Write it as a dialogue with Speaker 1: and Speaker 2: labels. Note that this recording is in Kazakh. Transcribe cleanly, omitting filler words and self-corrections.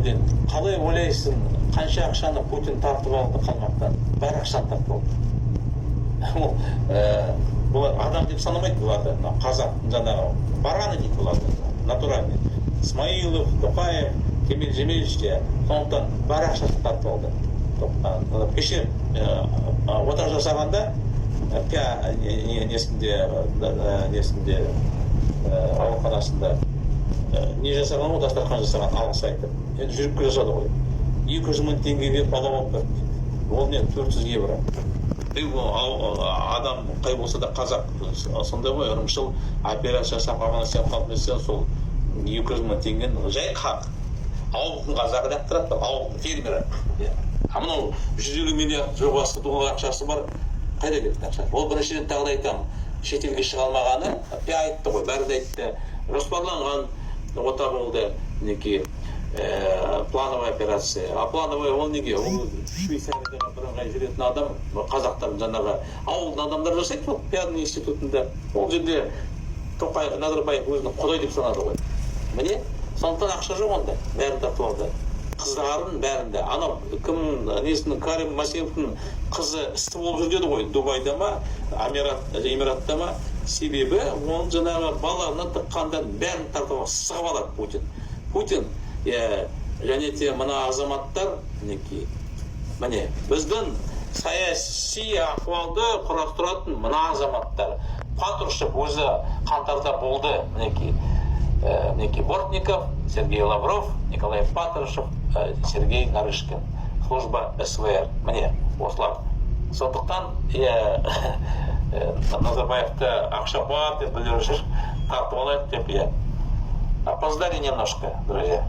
Speaker 1: Путин. Қалай ойлайсың, қанша ақшаны Путин тартып алды қалмақтан? Бар ақшаны тартып алды. Ол бұлар адам деп санамайды бұларды. Мына қазақ жаңағы бараны дейді бұларды, натуральный. Смаилов, Тоқаев, Кемел Жемелевич те. Сондықтан бар ақшасын тартып алды. Кеше ота жасағанда несінде, ауруханасында не жасаған ғой, дастархан жасаған, алғыс айтып. Енді жүрекке жасады ғой. 200 000 теңгеге палау алып берді. Ол не, 400 евро. Ей, ол адам қай болса да, қазақ сондай ғой, ырымшыл. Операция жасап, аман есен қалып нетсе, сол 200 000 теңгені жай ауылдың қазағы лақтырады, ауылдың фермері. Иә. А мынау 150 миллиард жобасы, доллар ақшасы бар, қайда кетті ақша? Ол біріншіден, тағы да айтамын, шетелге шыға алмағаны. Пя айтты ғой, бәрі де айтты, жоспарланған ота болды, мінекей, плановая операция. А плановая ол неге? Ол Швейцариядағы бірыңғай жүретін адам, қазақтар, жаңағы ауылдың адамдары жасайды ол пиарный институтында. Ол жерде Тоқаев, Назарбаев өзін құдай деп санады ғой, міне. Сондықтан ақша жоқ онда, бәрін тартып алды, қыздарын бәрін де. Анау кім, несінің, Карим Масимовтың қызы істі болып жүр деді ғой, Дубайда ма, Эмиратта ма. Себебі оның жаңағы баланы тыққандан бәрін тартып алып, сығып алады Путин. Путин, иә. Және де мына азаматтар, мінекей, міне, біздің саяси ахуалды құрастыратын мына азаматтар. Патрушев өзі қаңтарда болды, мінекей, мінекей, Бортников, Сергей Лавров, Николай Патрушев, Сергей Нарышкин, служба СВР, міне, осылар. Сондықтан, иә, Назарбаевты ақша бар деп білдіріп жүр, тартып алайық деп, иә. Опоздали немножко, друзья.